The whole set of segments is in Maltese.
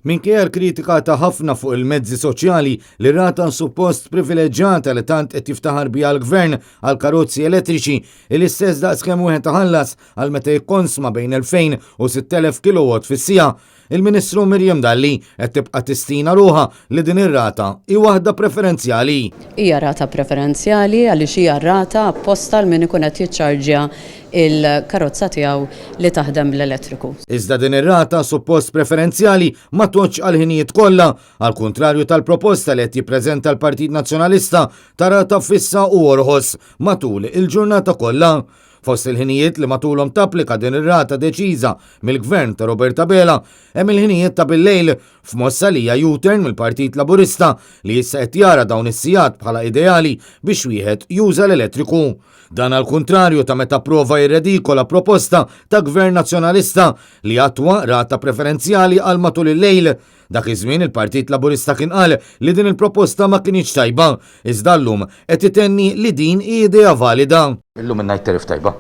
Minkejja l-kritika ta' ħafna fuq il-mezzi soċjali li rata suppost privileġġjata li tant qed jiftaħar biha l-Gvern għal karozzi elettriċi l-istess daqs kemm wieħed iħallas għal meta jikkonsma bejn 2000 u 6000 kilowatt fis-siegħa, il-Ministru Miriam Dalli qed tibqa' tistina ruħha li din ir-rata hi waħda preferenzjali. Hija rata preferenzjali għaliex hija rata apposta għal min ikun qed jiċċarġja l-karozza tiegħu li taħdem bl-elettriku. Iżda din ir-rata suppost preferenzjali ma tgħoddx għall-ħinijiet kollha, għall-kuntrarju tal-proposta li qed jippreżenta l-Partit Nazzjonalista ta' rata fissa u orħos matul il-ġurnata kollha. Fost il-ħinijiet li matulhom tapplika din ir-rata deċiża mill-Gvern ta' Robert Abela hemm il-ħinijiet ta' bil-lejl f'mossa li hija U-turn mill-Partit Laburista li issa qed jara dawn is-sigħat bħala ideali biex wieħed juża l-elettriku. Dan għall-kuntrarju ta' meta pprova jirredikola proposta ta' Gvern Nazzjonalista li attwa rata preferenzjali għal matul il-lejl. Dak iż-żmien il-Partit Laburista kien qal li din il-proposta ma kinitx tajba, iżda llum qed itenni li din hi idea valida. Illum in-night tariff tajba?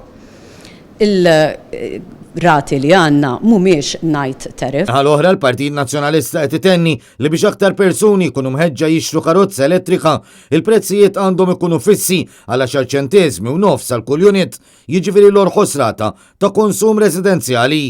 Il-rati li għandna mhumiex night tariff. Min-naħa l-oħra l-Partit Nazzjonalista qed itenni li biex aktar persuni jkunu mħeġġa jixtru karozza elettrika, il-prezzijiet għandhom ikunu fissi għal għaxar ċenteżmi u nofs għal kull unit, jiġifieri l-orħos rata ta' konsum residenzjali.